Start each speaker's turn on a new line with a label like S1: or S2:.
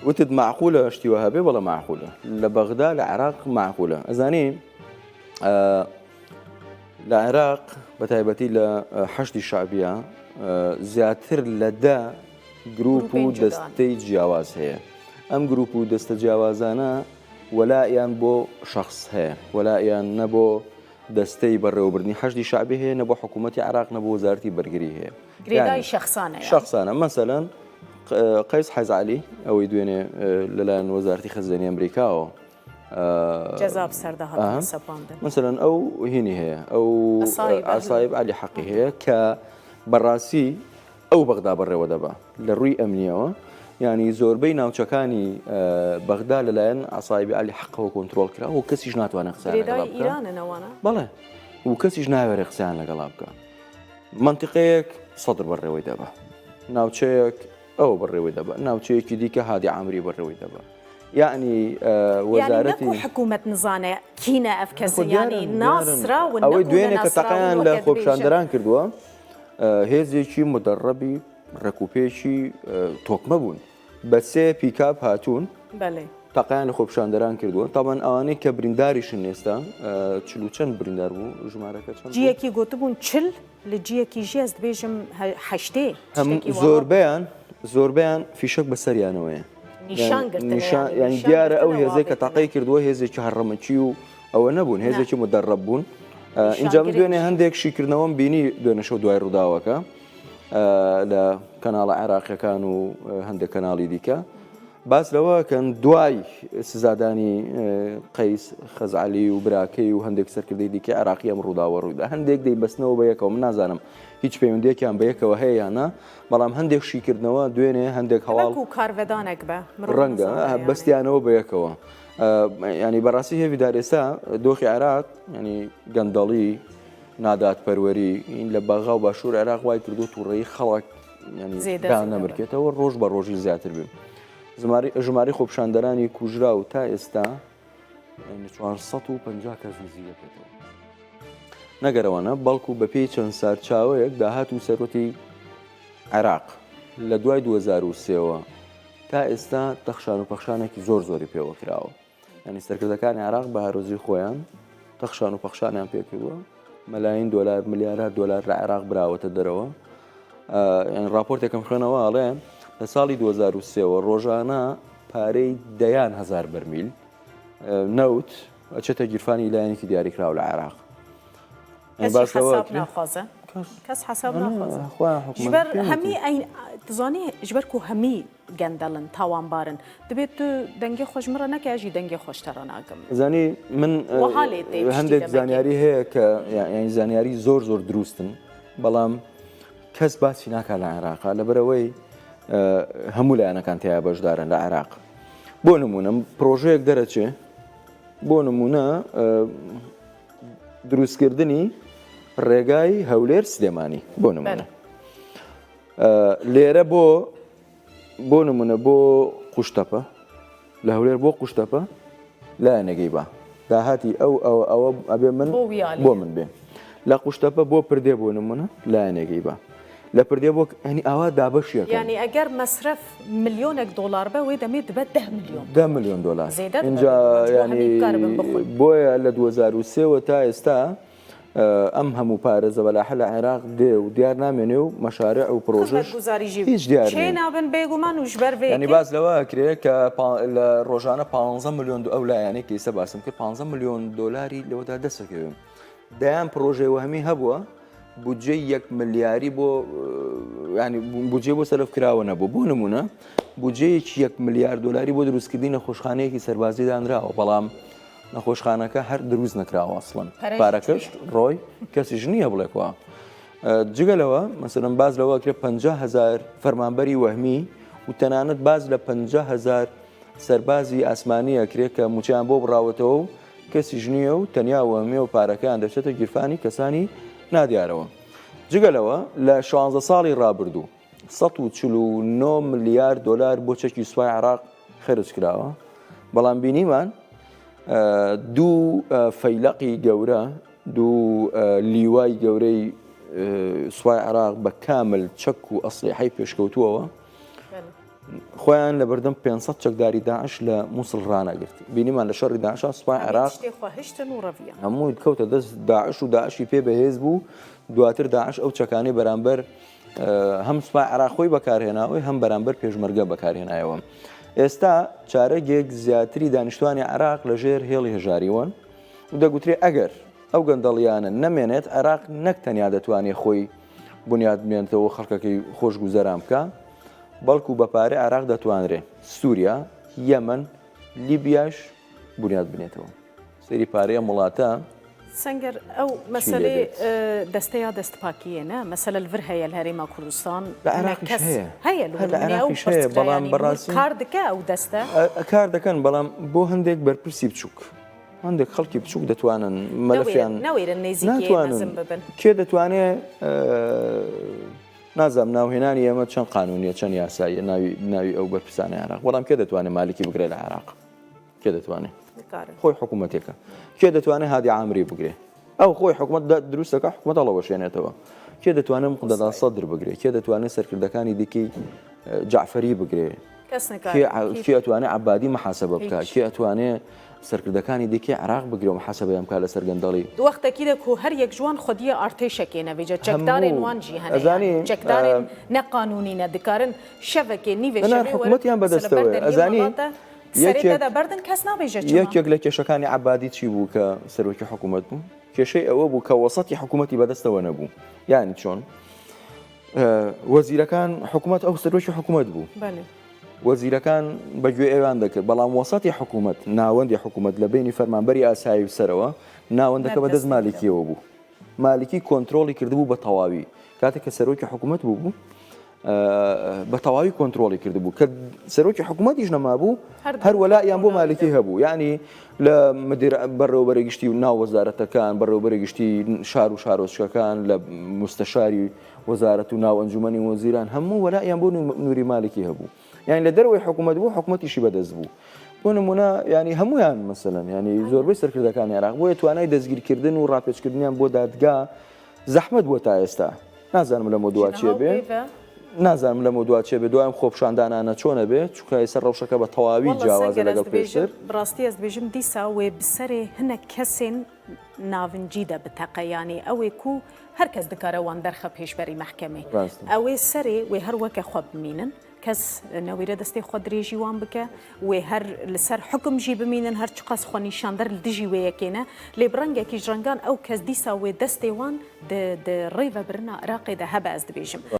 S1: وتت مەعقولە شتی وەها بێ؟ بەڵێ مەعقولە. لە بەغدا لە عێراق مەعقولە. ئەزانی لە عێراق بە تایبەتی لە حەشدی شەعبیە زیاتر لە دە گروپ و دەستەی جیاواز هەیە. ئەم گروپ و دەستە جیاوازانە وەلائیان بۆ شەخس هەیە، وەلائیان نە بۆ دەستەی بەڕێوەبردنی حەشدی شەعبی هەیە، نە بۆ حکوومەتی عێراق، نە بۆ وەزارەتی بەرگری هەیە.
S2: گرێدای شەخسانە یان؟
S1: شەخسانە مەسەلەن قەیس حەزعەلی ئەوەی دوێنێ لەلایەن وەزارەتی خەزێنی ئەمریکاوە
S2: جەزا بەسەردا هاتووە سەپاندن.
S1: مەسەلەن ئەو هینی هەیە ئەو عەسایب عەلی حەقی هەیە کە بەڕاستی ئەو بەغدا بەڕێوە دەبا لە ڕووی ئەمنیەوە یعنی زۆربەی ناوچەکانی بەغدا لەلایەن عەسایبی عەلی حەقەوە کۆنترۆڵ کرا و کەسیش ناتوانێت قسەیان لەگەڵا بکا. بەڵێ و کەسیش ناوێرێ قسەیان لەگەڵا بکا. مەنتیقەیەک سەدر بەڕێوەی دەبا، ناوچەیەک ئەوە بەڕێوەی دەبا، ناوچەیەکی دیکە هادی عامری بەڕێوەی دەبا. یەعنی وەزارەتی
S2: یانی نەکو حکوومەت نزانێ کینە ئەف کەسە یانی ناسراون
S1: ئەوەی دوێنێ کە تەقەیان لە خۆپیشاندەران کردووە هێزێکی مدەڕەبی ڕێکوپێکی تۆکمە بوون بە سێ پیکاب هاتوون تەقەیان لە خۆپیشاندەران کردووە تاوان ئەوانەی کە برینداریشن ئێستا چل و چەند بریندار بوو ژمارەکە چەند
S2: جیەکی گوتبوون چل لە جیەکی ژێست بێژم هەشتێ
S1: زۆربەیان زۆربەیان فیشەک بەسەریانەوەیە یان دیارە ئەو هێزێک کە تاقی کردووە هێزێکی هەڕەمەکی و ئەوە نەبوون هێزێکی مدەڕەب بوون اینجا من دوێنێ هەندێک شیکردنەوەم بینی دوێنێ شەو دوای ڕووداوەکە لە کەناڵە عێراقیەکان و هەندێک کەناڵی دیکە باس لەوە کەن دوای سزادانی قەیس خەزعەلی و براکەی و هەندێک سەرکردەی دیکە عێراقی ئەم ڕووداوە ڕوویدا هەندێک دەیبەستنەوە بە یەکەوە من نازانم هیچ پەیوەندیەکیان بە یەکەوە هەیە یان نا بەڵام هەندێک شیکردنەوە دوێنێ هەندێک هەواڵ
S2: و کارڤدانێک بە
S1: ڕەنگە بەستیانەوە بە یەکەوە ینی بەڕاستی هێویدار ئێستا دۆخی عێراق ینی گەندەڵی نادادپەروەری لە بەغا و باشوور عێراق وای کردو تووڕەیی خەڵک نەمرکێتەوە ڕۆژ بە ڕۆژی زیاتر بێ ژماری خۆپشاندەرانی کوژرا و تا ئێستا 450 کەس نزیکەکەێتەوە نەگەرەوەنە بەڵکو بەپێی چەند سارچاوەیەک داهات و سەرۆتی عێراق لە دوای 2023ەوە تا ئێستا تەخشان و پەخشانێکی زۆر زۆری پێوە کراوە ینی سەرکردەکانی عێراق بە هەرۆزی خۆیان تەخشان و پەخشانیان پێکردووە مەلاین دۆلار ملیارات دۆلار لە عێراق براوەتە دەرەوە راپۆرتێکم خوێنەوە ئەڵێ لە ساڵی 2023ەوە ڕۆژانە پارەی دەیان هزار بەرمیل نەوت ئەچێتە گیرفانی لایەنێکی دیاریکراو لە عێراق.
S2: باس ناخوازە کەس حساب ناخوازە ژبەر هەمی دزانی ژبەر کو هەمی گەندەڵن تاوانبارن دەبێت تو دەنگێ خۆش مڕە نەکە ژی دەنگێ خۆش تەڕە ناکەم
S1: زانی من هەندێک زانیاری هەیە کە یانی زانیاری زۆر زۆر دروستن بەڵام کەس باسی ناکا لە عێراقا لەبەرەوەی هەموو لایەنەکان تیا بەشدارن لە عێراق بۆ نمونە پرۆژەیەک دەرەچێ بۆ نمونە دروستکردنی ڕێگای هەولێر سلێمانی بۆ نمونە لێرە بۆ بۆ نمونە بۆ قوشتەپە لە هەولێر بۆ قوشتەپە لایەنەگەی بە داهاتی ئەو ئەوە ئەوە ئەبێ من بۆ من بێ لە قوشتەپە بۆ پردێ بۆ نمونە لایەنێکی بە لە پردێ بۆ هەنی ئاوا دابەشیەکە
S2: ینی ئەگەر مەسرف ملیۆنێک دۆلار بە وێ دەمێ دبە ده ملیۆن
S1: ده ملیۆن دۆلار اینجا ینی بۆیە لە 2023ەوە تا ئێستا ئەم هەموو پارە زەبەلاحە لە عێراق دێ و دیار نامێنێ و مەشارع و پرۆژەش هیچ دیار
S2: چێ نابن بێگومان و ژبەر
S1: وێ ینی باس لەوە ئەکرێ کە لە ڕۆژانە 15 ملیۆن ئەو لایەنەی کە ئێستا باسم کرد 15 ملیۆن دۆلاری لەوەدا دەستەکەوێن دەیان پرۆژەی وەهمی هەبووە بودجەی یەک ملیاری بۆ ینی بودجێ بۆ سەرف کراوە نەبوو بۆ نمونە بودجەیەکی یەک ملیار دۆلاری بۆ دروستکردنی نەخۆشخانەیەکی سەربازی دانراوە بەڵام نەخۆشخانەکە هەر دروست نەکراوە ئەسڵەن پارەکەش ڕۆی کەسیش نییە بڵێ کوا جگە لەوە مەسەلەن باز لەوە کرێ 500هزار فەرمانبەری وەهمی و تەنانەت باز لە 500هزار سەربازی ئاسمانی ئەکرێ کە موچیان بۆ بڕاوەتەوە و کەسیش نییە و تەنیا وەهمیە و پارەکەیان دەچێتە گیرفانی کەسانی نادیارەوە جگە لەوە لە 16 ساڵی ڕابردوو 149 ملیار دۆلار بۆ چەکی سوپای عراق خەرج کراوە بەڵام بینیمان دوو فەیلەقی گەورە دوو لیوای گەورەی سوپای عراق بە کامل چەک و ئەسلیحەی پێشکەوتووەوە. خۆیان لە بەردەم 500 چەکداری داعش لە مووسڵ ڕانەگرت. بینیمان لە شەڕی داعشا سوپای عێراق هەمووی کەوتە دەست داعش و داعشی پێ بەهێز بوو. دواتر داعش ئەو چەکانەی بەرامبەر هەم سوپای عێراق خۆی بەکارهێناوەی هەم بەرامبەر پێشمەرگە بەکارهێنایەوە. ئێستا چارەگێک زیاتری دانیشتوانی عێراق لەژێر هێڵی هەژاریوەن و دەگوترێ ئەگەر ئەو گەندەڵیانە نەمێنێت عێراق نەک تەنیا دەتوانێت خۆی بنیات بنێتەوە و خەڵکەکەی خۆشگوزەران بکا، بەڵکو بە پارەی عێراق دەتوانرێ سووریا، یەمەن، لیبیاش بنیات بنێتەوە. سەیری پارەی ئەم وڵاتە
S2: سەنگەر ئەو مەسەلەی دەستەیا دەست پاکیە نە مەسەلە لڤر هەیە لە هەرێما کوردستان
S1: لە عێراقیش هەیە
S2: هەیە
S1: هەر لە عێراقیش هەیە بەڵام بەڕاستی
S2: کار دکە ئەو دەستە
S1: کار دەکەن بەڵام بۆ هەندێک بەرپرسی بچووک هەندێک خەڵکی بچووک دەتوانن مەلەفیان
S2: نەوێرن نێزیکی مەزن ببن
S1: کێ دەتوانێ نازانم ناوهێنانی ئێمە چەند قانونیە چەند یاساییە ناوی ناوی ئەو بەرپرسانە عێراق بەڵام کێ دەتوانێت مالکی بگرێت لە عێراق کێ دەتوانێت خۆی حکوومەتێکە کێ دەتوانێت هادی عامری بگرێ ئەو خۆی حکوومەت دروستەکە حکوومەت هەڵەوەشێنێتەوە کێ دەتوانێت مقدەدا سەدر بگرێ کێ دەتوانێت سەرکردەکانی دیکەی جعفری بگرێ کێ ئەتوانێ عەبادی محاسبە بکا کێ ئەتوانێ سەرکردەکانی دیکەی عێراق بگرێ و محاسبەیان بکا لەسەر گەندەڵی.
S2: Di wextekî de ku her yek ji wan xwediya artêşekê ne vêca çekdarên wan jî hene yanî çekdarên ne qanûnî ne dikarin şevekê nîvê şevê
S1: werin mesela ber
S2: deriyê welat e serê te de berdin kes nabêje çima.
S1: یەکێک لە کێشەکانی عەبادی چی بوو کە سەرۆکی حکوومەت بوو؟ کێشەی ئەوە بوو کە وەسەتی حکوومەتی بەدەستەوە نەبوو. یانی چۆن؟ وەزیرەکان حکوومەت ئەو سەرۆکی حکوومەت بوو وەزیرەکان بەگوێ ئەوان دەکرد بەڵام وەسەتی حکوومەت ناوەندی حکوومەت لە بینی فەرمانبەری ئاسایی و سەرەوە ناوەندەکە بەدەست مالکیەوە بوو مالکی کۆنتترۆلی کردبوو بە تەواوی کاتێک کە سەرۆکی حکوومەت بوو بوو بە تەواوی کۆنتترۆلی کردبوو کە سەرۆکی حکوومەتیش نەمابوو هەر وەلایان بۆ مالکی هەبوو یعنی لە مدیر بەڕێوەبەری گشتی و ناو وەزارەتەکان، بەڕێوەبەری گشتی شار و شارۆچکەکان، لە موستەشاری وەزارەت و ناو ئەنجومەنی وەزیران هەموو وەلائیان بۆ نوری مالکی هەبوو. یانی لە دەرەوەی حکوومەت بوو حکوومەتیشی بەدەست بوو. بۆ نمونە ینی هەمویان مەسەلەن ینی زۆربەی سەرکردەکانی عێراق بۆیە توانای دەستگیرکردن و ڕاپێچکردنیان بۆ دادگا زەحمەت بووە تا ئێستا. نازانم لەمە دوا چێ بێ. نازانم لەمە دوا چێ بێ دوایم خۆپشاندانانە چۆنە بێ چونکە ئێستا ڕەوشەکە بە تەواوی جیاوازە لەگەڵ پێشتر.
S2: بڕاستی ئەز دبێژم دیسا وێ بسەرێ هنەک کەسێن ناڤنجی دە بتەقە یانێ ئەوێ کو هەر کەس دکارە وان دەرخە پێشبەری مەحکەمێ ئەوێ سەرێ وێ هەر وەکە خوە بمینن کەس نەویرە دەستێ خوە درێژی وان بکە وێ هەر لەسەر حوکم ژی بمینن هەر چقاس خوەنیشاندەر لە دژی وێ یەکێ نە لێ بڕەنگەکیش ڕەنگان ئەو کەس دیسا وێ دەستێ وان د د ڕێڤە برنا عراقێ دە هەبە ئەز دبێژم.